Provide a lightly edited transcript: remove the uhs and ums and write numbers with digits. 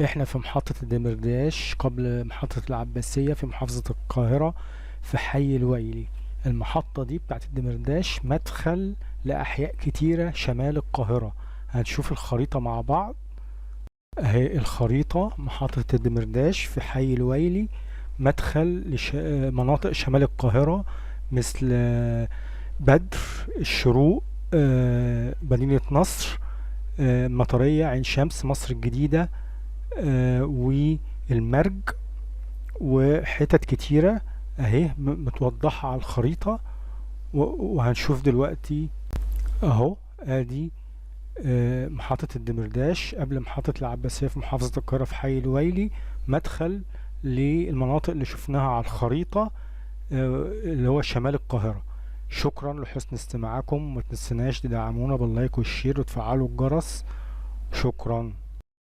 احنا في محطة الدمرداش قبل محطة العباسية في محافظة القاهرة في حي الوايلي. المحطة دي بتاعت الدمرداش مدخل لأحياء كتيرة شمال القاهرة. هنشوف الخريطة مع بعض. اهي الخريطة، محطة الدمرداش في حي الوايلي، مدخل لمناطق شمال القاهرة مثل بدر، الشروق، مدينة نصر، مطرية، عين شمس، مصر الجديدة، والمرج، وحتت كتيرة اهي متوضحة على الخريطة. وهنشوف دلوقتي اهو ادي محطة الدمرداش قبل محطة العباسية في محافظة القاهرة في حي الوايلي، مدخل للمناطق اللي شفناها على الخريطة، اللي هو شمال القاهرة. شكرا لحسن استماعكم، وما تنسوناش تدعمونا بال like وال share وتفعلوا الجرس. شكرا.